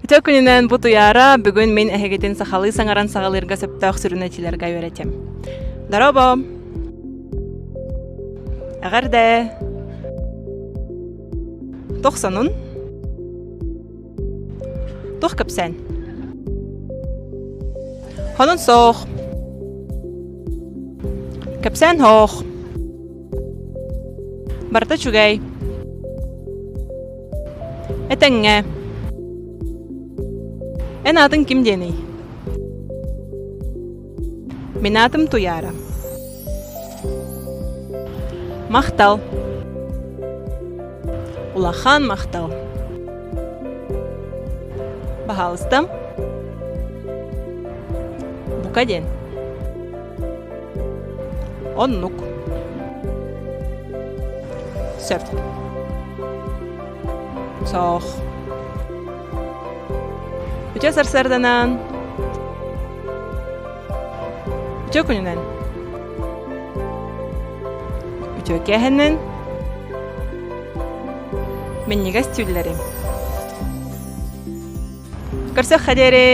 Үтүө күнүнэн бу Туйаара бүгүн мин эһигитин сахалыы саҥаран саҕалыырга сөптөөх сүрүн этиилэргэ үөрэтиэм. Дорообо! Эҕэрдэ! Тохсонун? Туох кэпсээн? Хонун соох. Кэпсээн хоох. Барыта үчүгэй. Этэҥҥэ. Эн аатыҥ ким диэний? Мин аатым Туйаара. Махтал. Улахан махтал. Баһаалыста. Бука диэн. Оннук. Сөп. Соох. Үтүө сарсыарданан. Үтүө күнүнэн. Үтүө киэһэнэн. Минньигэс түүллэри. Көрсөххө диэри!